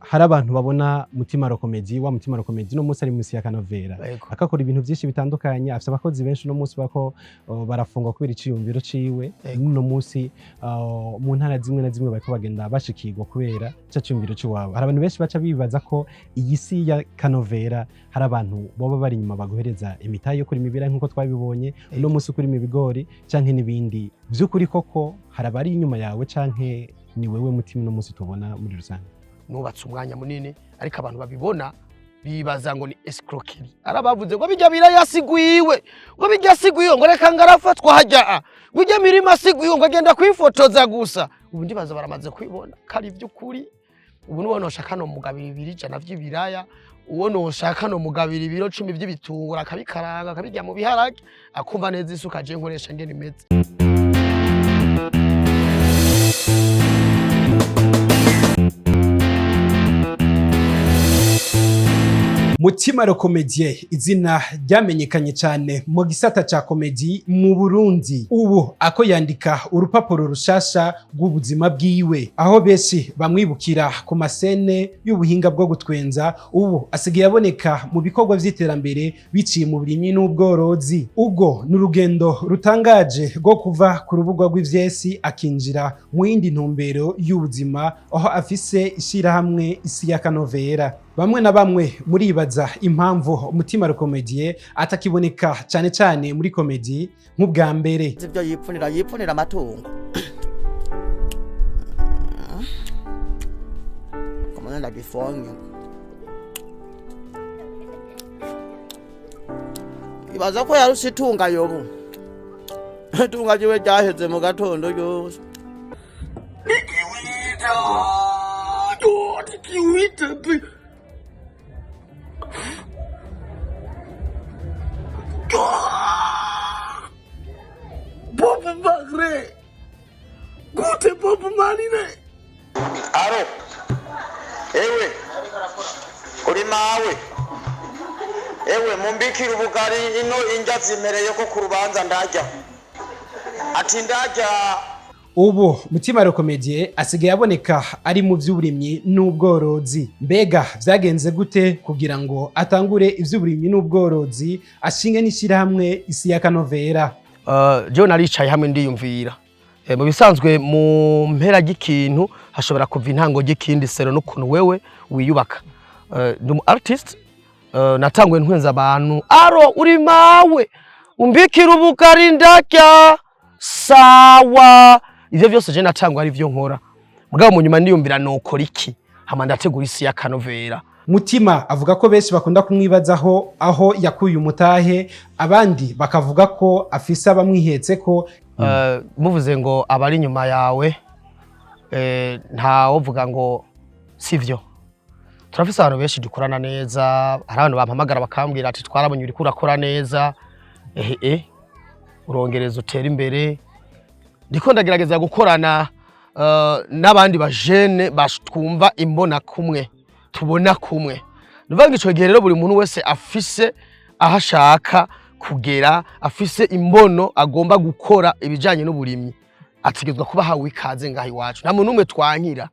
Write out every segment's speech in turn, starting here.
Hari abantu babona Mutima le Comédien, wa Mutima le Comédien uno munsi ari munsi ya Kanovera, akakora ibintu byinshi bitandukanye, afite abakozi benshi. Uno munsi bako barafungwa kubera iciyumviro ciwe. Uno munsi mu ntara zimwe na zimwe bariko bagenda bashikirwa kubera ca ciyumviro ciwawe. Hari abantu benshi baca bibaza ko iyi si ya Kanovera hari abantu boba bari inyuma baguhereza imitahe yo kurima ibirayi, nk'uko twabibonye uno munsi kurima ibigori canke n'ibindi. Vy'ukuri koko hari abari inyuma yawe, canke ni wewe Mutima uno munsi tubona muri rusange? Nubatse umwanya munini, ariko abantu babibona bibaza ngo ni escroquerie. Arabavuze ngo bijya birayasigwiwe, ngo bijya asigwiwe, ngo reka ngarafatwa hajya, ngo ijya mirima asigwiwe, ngo agenda kwifotoza gusa. Ubu ndibaza baramaze kwibona ko ari iby'ukuri. Ubu nuwo noshaka no mugabira 200 vy'ibiraya, uwo noshaka no mugabira ibiro 10 vy'ibitunguru, akabikaranga, akabirya mu biharage, akumva neza isuka je nkoresha ngene imeze. Mutima le Comédien, izina ryamenyekanye cyane mu gisata ca comédie mu Burundi, ubu ako yandika urupapuro rushasha rw'ubuzima bwiwe. Aho benshi bamwibukira ku ma scènes y'ubuhinga bwo gutwenza, ubu asigaye aboneka mu bikorwa vy'iterambere biciye mu burimyi n'ubworozi. Ubwo ni urugendo rutangaje rwo kuva ku rubuga rw'ivyesi akinjira mu yindi ntumbero y'ubuzima, aho afise ishirahamwe Isi ya Kanovera. Bamwe na bamwe muribaza impamvu Umutima le Comédien atakiboneka cyane cyane muri comédie nk'ubwa mbere. Ibyo yipfunira, yipfunira amatungo. Kamana ndagifonye, ibaza ko yarusha itunga yobu, itunga ryiwe ryaheze mu gatondo ryose. Bob Marley gute? Bob Marley. Aro, ewe uri mawe, ewe mumbikire ubugari ino indya zimereye ko ku rubanza ndarya, ati ndarya. Ubu Mutima le Comédien asigaye aboneka ari mu by'uburimyi n'ubworozi. Mbega vyagenze gute kugira ngo atangure ivy'uburimyi n'ubworozi, ashinge n'ishyirahamwe Isi ya Kanovera? Jewe naricaye hamwe ndiyumvira. Mu bisanzwe mu mpera y'ikintu hashobora kuva intango y'ikindi, sero n'ukuntu wewe wiyubaka. Ndi umu artist, natanguye ntwenza abantu. Aro, uri mawe, umbikira ubugari ndarya, sawa. Ivyo vyose je natangwa ari vyo nkora, mugabo mu nyuma ndiyumvira nokora iki, hama ndategura Isi ya Kanovera. Mutima avuga ko benshi bakunda kumwibazaho aho yakuye umutahe, abandi bakavuga ko afise abamwihetse ko. Muvuze ngo abari inyuma yawe, ntawovuga ngo sivyo. Turafise abantu benshi dukorana neza. Hari abantu bampamagara bakambwira ati: "Twarabonye uriko urakora neza, ehe urongereza utera imbere." Ndiko ndagerageza gukorana n'abandi bajene twumva imbona kumwe, tubona kumwe. Nuvuga ngo ico gihe rero buri muntu wese afise aho ashaka kugera, afise imbono agomba gukora ibijanye n'uburimyi, ategerezwa kuba ahawe ikaze ngaha iwacu. Nta muntu n'umwe twankira.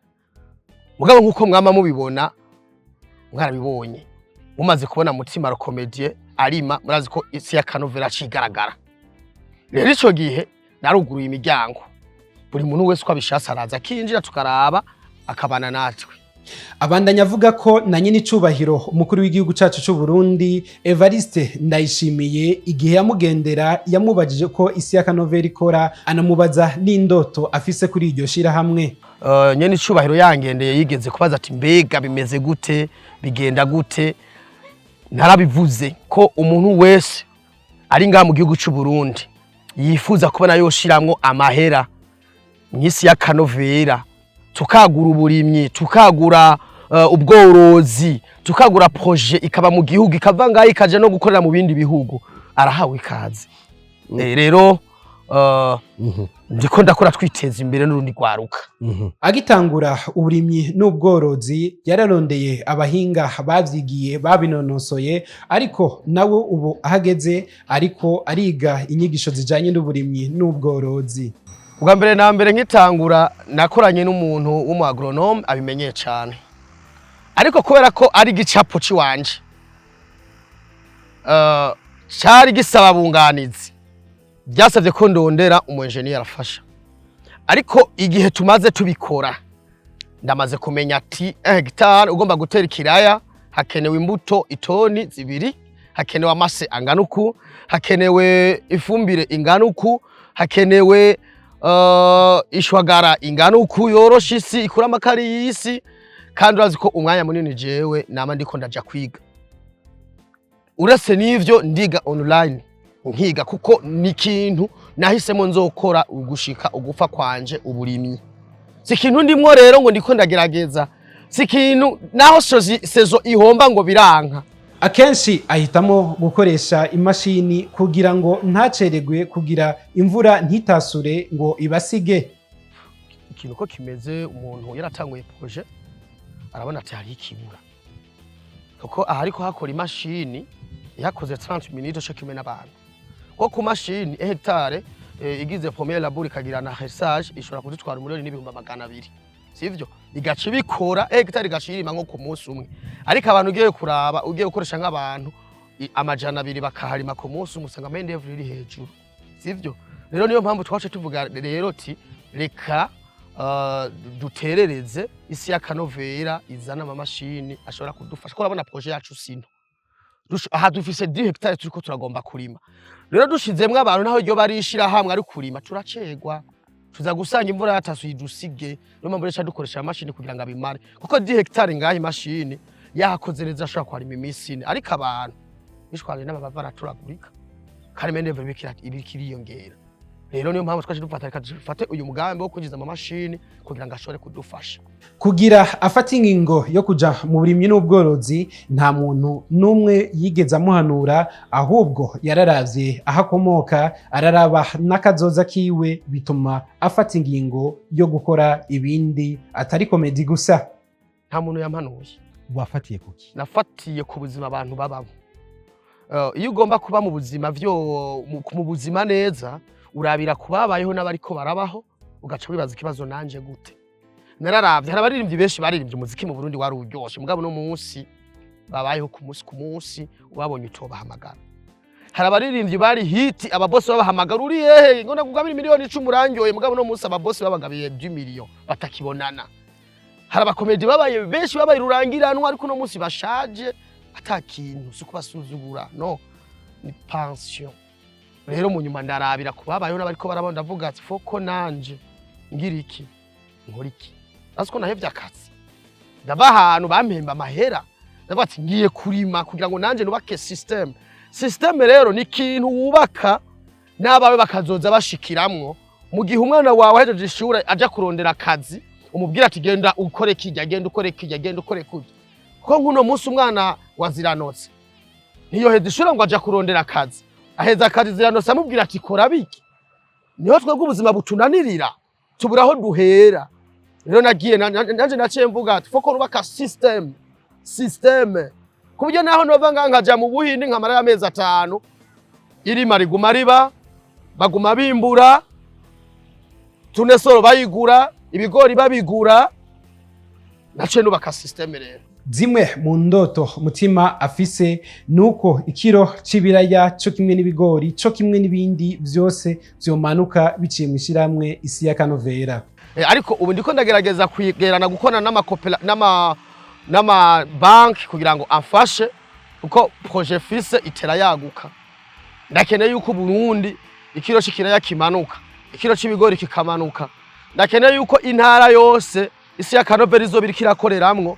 Mugabo nk'uko mwama mubibona, mwarabibonye, mumaze kubona Mutima le Comédien arima, murazi ko Isi ya Kanovera cigaragara. Rero ico gihe naruguruye imiryango, buri muntu wese uko abishatse araza akinjira, tukaraba, akabana natwe. Abandanya avuga ko na nyine icubahiro umukuru w'igihugu cacu c'u Burundi Evariste Ndayishimiye, igihe yamugendera, yamubajije ko Isi ya Kanovera ikora, anamubaza n'indoto afise kuri iryo shirahamwe. Nyene icubahiro yangendeye yigeze kubaza ati: "Mbega bimeze gute, bigenda gute?" Narabivuze ko umuntu wese ari ngaha mu gihugu c'u Burundi yifuza kubona yoshiramwo amahera mw'Isi ya Kanovera, tukagura uburimyi, tukagura ubworozi, tukagura projet ikaba mu gihugu, ikava ngaho ikaja no gukorera mu bindi bihugu, arahawe ikaze. Rero ndiko ndakora twiteza imbere n'urundi rwaruka. Agitangura uburimyi n'ubworozi yararondeye abahinga bavyigiye, babinonosoye, ariko nawe ubu ahageze ariko ariga inyigisho zijanye n'uburimyi n'ubworozi. Ubwa mbere na mbere nkitangura nakoranye n'umuntu w'umu agronome abimenyeye cyane. Ariko kubera ko ari igicapo ciwanje, cari gisaba bunganizi, byasabye ko ndondera umu engineer afasha. Ariko igihe tumaze tubikora, ndamaze kumenya ati hegitari ugomba gutera ikiraya hakenewe imbuto itoni 2, hakenewe amase angana uku, hakenewe ifumbire ingana uku, hakenewe ishwagara ingana uku yorosha isi, ikura amakari y'isi. Kandi urazi ko umwanya munini jewe nama ndiko ndaja kwiga. Uretse n'ivyo, ndiga online, nkiga kuko ni ikintu nahisemo nzokora ugushika ugufa kwanje, uburimyi. Si ikintu ndimwo rero ngo ndiko ndagerageza, si ikintu naho saison ihomba ngo biranka. Akenshi ahitamo gukoresha imashini kugira ngo ntaceregwe, kugira imvura ntitasure ngo ibasige. Ikintu ko kimeze, umuntu yaratanguye projet arabona ati hariho ikibura, kuko aha ariko hakora imashini yakoze 30 minutes co kimwe n'abantu. Ko ku mashini hectare igize première labour ikagira na dressage ishobora kudutwara 1,200,000, sivyo? Igaca ibikora, hectare igaca irima nko ku munsi umwe. Ariko abantu ugiye kuraba, ugiye gukoresha nk'abantu 200 bakaharima ku munsi umwe, usanga main d'oeuvre iri hejuru, sivyo? Rero niyo mpamvu twace tuvuga rero ti reka duterereze isi y'akanovera izana amamashini ashobora kudufasha, kuko urabona projet yacu sino aha dufise 10 hectares turiko turagomba kurima. Rero dushizemwo abantu, naho iryo barishira hamwe ari kurima, turacegwa, tuza gusanga imvura yatasuye idusige. Niyo mpamvu rero dukoresha amashini kugira ngo abimare, kuko 10 hectares ngaha imashini yahakoze neza ashobora kuharima iminsi 4, ariko abantu bishwanje n'amabava araturagurika kandi main d'oeuvre ibiriko iriyongera. Rero niyo mpamvu twaje dufata, reka dufate uyu mugambi wo kwinjiza amamashini kugira ngo ashobore kudufasha. Kugira afate ingingo yo kuja mu burimyi n'ubworozi, nta muntu n'umwe yigeze amuhanura, ahubwo yararavye aho akomoka, araraba n'akazoza kiwe, bituma afata ingingo yo gukora ibindi atari comédie gusa. Nta muntu yampanuye. Wafatiye kuki? Nafatiye ku buzima abantu babamo. Iyo ugomba kuba mu buzima vyo mu buzima neza, urabira ku babayeho n'abariko barabaho, ugaca wibaza ikibazo: nanje gute? Nararavye, hari abaririmbyi benshi baririmbye umuziki mu Burundi wari uryoshe, mugabo no munsi babayeho ku munsi ku munsi ubabonye utobahamagara. Hari abaririmbyi bari hit, ababosi babahamagara: "Uri hehe ngo nakugabira miliyoni 10, uranyoye?" Mugabo no munsi ababosi babagabiye 10 millions batakibonana. Hari abakomedi babaye benshi, babaye rurangiranwa, ariko uno munsi bashaje ata kintu. Si ukubasuzugura, no ni pension. Rero mu nyuma ndarabira ku babayeho n'abariko barabona, ndavuga ati foko nanje ngira iki, nkora iki. Azi ko nahevye akazi, ndava ahantu bampemba amahera, ndavuga ati ngiye kurima kugira ngo nanje nubake système. Système rero ni ikintu wubaka n'abawe bakazoza bashikiramwo. Mu gihe umwana wawe ahejeje ishure aja kurondera akazi, umubwira ati genda ukore kirya, genda ukore kirya, genda ukore kurya. Kuko nk'uno munsi umwana wa Ziranotse ntiyoheza ishure ngo aja kurondera akazi, aheza akazi Ziranotse amubwira ati kora biki. Niho twebwe ubuzima butunanirira, tubura aho duhera. Rero nagiye nanje naciye mvuga ati foko nubaka système, système ku buryo naho nova ngaha nkaja mu Buhindi nkamara amezi 5, irima riguma riba, baguma bimbura tournesol bayigura, ibigori babigura. Naciye nubaka système rero. Zimwe mu ndoto Mutima afise nuko ikiro c'ibiraya co kimwe n'ibigori co kimwe n'ibindi vyose vyomanuka biciye mu ishirahamwe Isi y'Akanovera. Ariko ubu ndiko ndagerageza kwigerana gukorana n'amakopera n'ama banki kugira ngo amfashe, kuko projet fise itera yaguka. Ndakeneye yuko Burundi ikiro c'ikiraya kimanuka, ikiro c'ibigori kikamanuka. Ndakeneye yuko intara yose Isi y'Akanovera izoba iriko irakoreramwo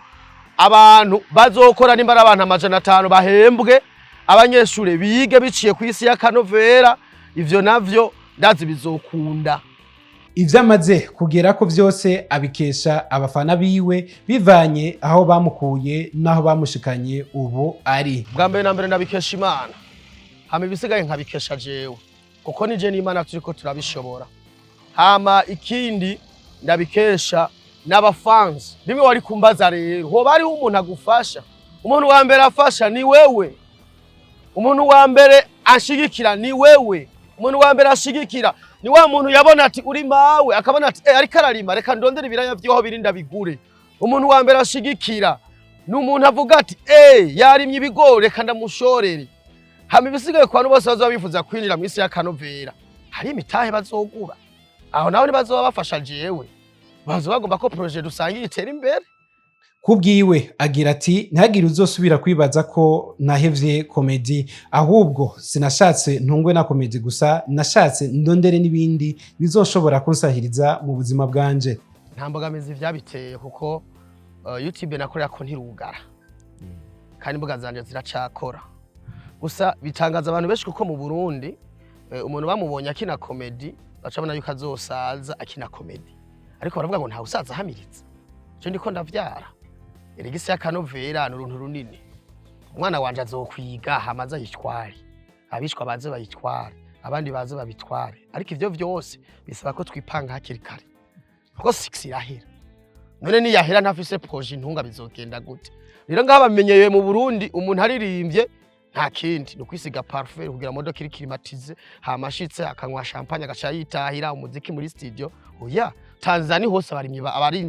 abantu bazokora, nimba ari abantu 500 bahembwe, abanyeshure bige biciye ku Isi y'Akanovera. Ivyo navyo ndazi bizokunda. Ivyo amaze kugerako vyose abikesha abafana biwe, bivanye aho bamukuye n'aho bamushikanye ubu ari. Bwa mbere na mbere ndabikesha Imana, hama ibisigaye nkabikesha jewe, kuko nije n'Imana turiko turabishobora. Hama ikindi ndabikesha n'abafansi. Rimwe wari kumbaza rero hoba hariho umuntu agufasha. Umuntu wa mbere afasha ni wewe, umuntu wa mbere ashigikira ni wewe. Umuntu wa mbere ashigikira ni wa muntu yabona ati uri mawe, akabona ati ariko ararima, reka ndondere ibiraya vyiwe aho biri ndabigure. Umuntu wa mbere ashigikira Ni umuntu avuga ati: "Eh, yarimye ibigori, reka ndamushorere." Hama ibisigaye ku bantu bose bazoba bifuza kwinjira mw'isi y'akanovera, hari imitahe bazogura. Aho naho ntibazoba bafasha jewe, bazoba bagomba ko projet dusangiye itera imbere. Kubwiwe agira ati: "Ntihagire uzosubira kwibaza ko nahevye comédie, ahubwo sinashatse ntungwe na comédie gusa, nashatse ndondere n'ibindi bizoshobora kunsahiriza mu buzima bwanje." Nta mbogamizi vyabiteye, kuko YouTube nakorera ko ntirugara, kandi imbuga zanje ziracakora. Gusa bitangaza abantu benshi, kuko mu Burundi umuntu bamubonye akina comédie baca babona yuko azosaza akina comédie, ariko baravuga ngo ntawe usaza ahamiritse. Je ndiko ndavyara, erega isi y'akanovera ni uruntu runini. Umwana wanje azokwiga, hama aze ayitware, abishwa baze bayitware, abandi baze babitware. Ariko ivyo vyose bisaba ko twipanga hakiri kare, kuko six irahera. None niyahera ntafise projet intunga, bizogenda gute? Rero ngaho bamenyeye mu Burundi, umuntu aririmbye nta kindi ni ukwisiga parfum, kugira modoka iri climatisée, hama ashitse akanywa champagne, agaca yitahira umuziki muri studio. Oya, Tanzania hose abarimyi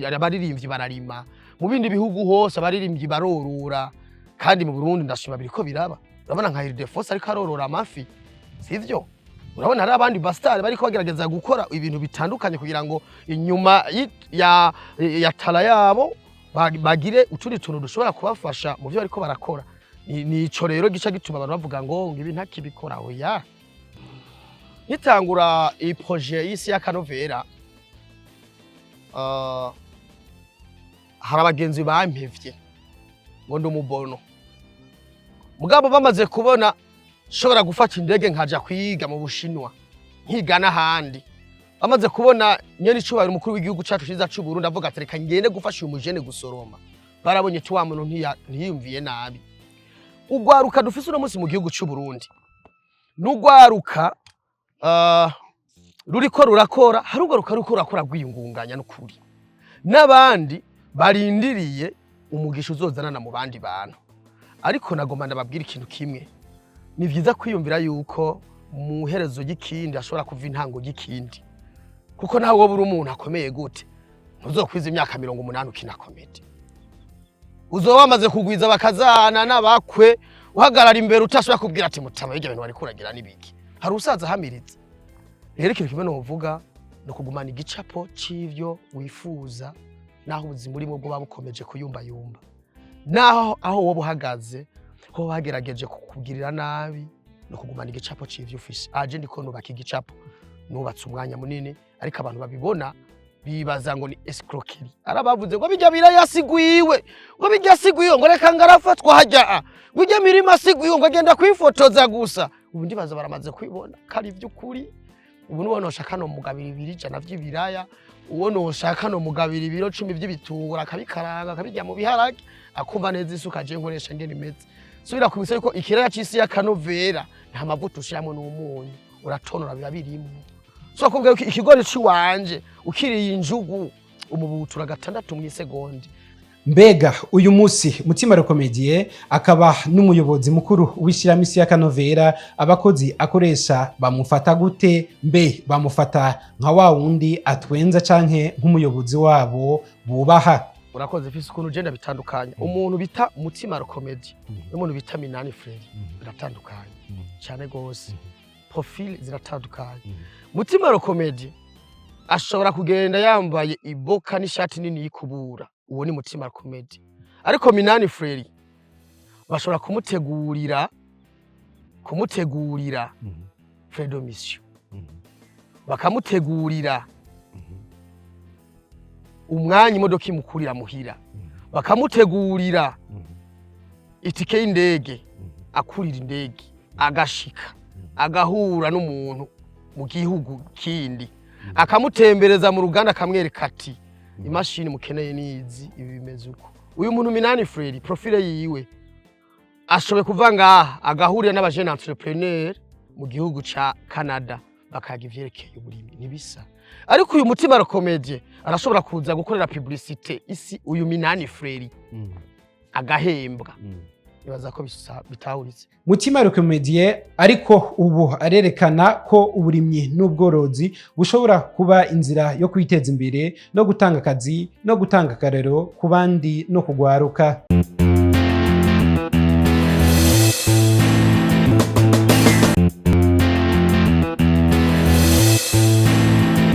abaririmbyi bararima, mu bindi bihugu hose abaririmbyi barorora, kandi mu Burundi ndashima biriko biraba. Urabona nka Ildefonse ariko arorora amafi, sivyo? Urabona hari abandi ba stars bariko bagerageza gukora ibintu bitandukanye kugira ngo inyuma ya tara yabo bagire utundi tuntu dushobora kubafasha mu byo bariko barakora. Nico rero gica gituma abantu bavuga ngo ibi ntakibikora. Oya, nkitangura iyi projet y'isi y'akanovera, hari abagenzi bampevye ngo ndi umubono. Mugabo bamaze kubona nshobora gufata indege nkaja kwiga mu Bushinwa, nkiga n'ahandi, bamaze kubona nyene icubahiro umukuru w'igihugu cacu ciza c'u Burundi avuga ati: "Reka ngende gufasha uyu mujene gusoroma", barabonye ati: "Wa muntu ntiyiyumviye nabi." Ugwaruka dufise uno munsi mu gihugu c'u Burundi n'ugwaruka ruriko rurakora. Hari ugwaruka ruriko rurakora rwiyungunganya n'ukuri, n'abandi barindiriye umugisha uzozanana mu bandi bantu. Ariko nagomba ndababwira ikintu kimwe: ni vyiza kwiyumvira yuko mu herezo ry'ikindi hashobora kuva intango ry'ikindi, kuko nawe wowe uri umuntu akomeye gute, ntuzokwiza imyaka 80 ukina comédie. Uzoba wamaze kugwiza bakazana n'abakwe, uhagarara imbere utashobora kubwira ati: "Mutama, bijya bintu wariko uragira n'ibiki?" Hari usaza ahamiritse. Rero ikintu kimwe novuga ni ukugumana igicapo c'ivyo wifuza, naho ubuzima urimo bwoba bukomeje kuyumbayumba, naho aho woba uhagaze ho bagerageje kukugirira nabi, ni ukugumana igicapo c'ivyo ufise. Aje ndiko nubaka igicapo, nubatse umwanya munini, ariko abantu babibona bibaza ngo ni escroquerie. Arabavuze ngo bijya birayasigwiwe, ngo bijya asigwiwe, ngo reka ngarafatwa hajya, ngo ijya mirima asigwiwe, ngo agenda kwifotoza gusa. Ubu ndibaza baramaze kwibona ko ari ivy'ukuri. Ubu nuwo noshaka no mugabira 200 vy'ibiraya, uwo noshaka no mugabira ibiro 10 vy'ibitunguru, akabikaranga, akabirya mu biharage, akumva neza isuka je nkoresha ngene imeze. Subira kubisa yuko ikiraya c'isi y'akanovera nta mavuta ushiramwo n'umunyu, uratonora, biba birimwo. So kubwira yuko ikigori ciwanje ukiriye injugu umubutura gatandatu mw'isegondi. Mbega uyu munsi Mutima le Comédien akaba n'umuyobozi mukuru w'ishyirahamwe Isi y'Akanovera, abakozi akoresha bamufata gute? Mbe bamufata nka wa wundi atwenza canke nk'umuyobozi wabo bubaha? Urakoze. Fise ukuntu ugenda bitandukanye. Umuntu bita Mutima Comedy n'umuntu bita Minani Frere biratandukanye cyane gose, profil ziratandukanye. Mutima Comedy ashobora kugenda yambaye iboka n'ishati nini y'ikubura, uwo ni Mutima Comedy. Ariko Minani Frere bashobora kumutegurira frais de mission, bakamutegurira umwanya imodoka imukurira muhira, bakamutegurira itike y'indege, akurira indege agashika, agahura n'umuntu mu gihugu kindi, akamutembereza mu ruganda, akamwereka ati: "Imashini mukeneye nizi, ibi bimeze uko." Uyu muntu Minani Frere, profile yiwe ashoboye kuva ngaha agahurira n'abajene entrepreneur mu gihugu ca Canada, bakaga ivyerekeye uburimyi. Ntibisa. Ariko uyu Mutima Comédie arashobora kuza gukorera publicité isi uyu Minani Frere agahembwa. Nibaza ko bitahuritse. Mutima le Comédien ariko ubu arerekana ko uburimyi n'ubworozi bushobora kuba inzira yo kwiteza imbere no gutanga akazi no gutanga akarero ku bandi no kugwaruka.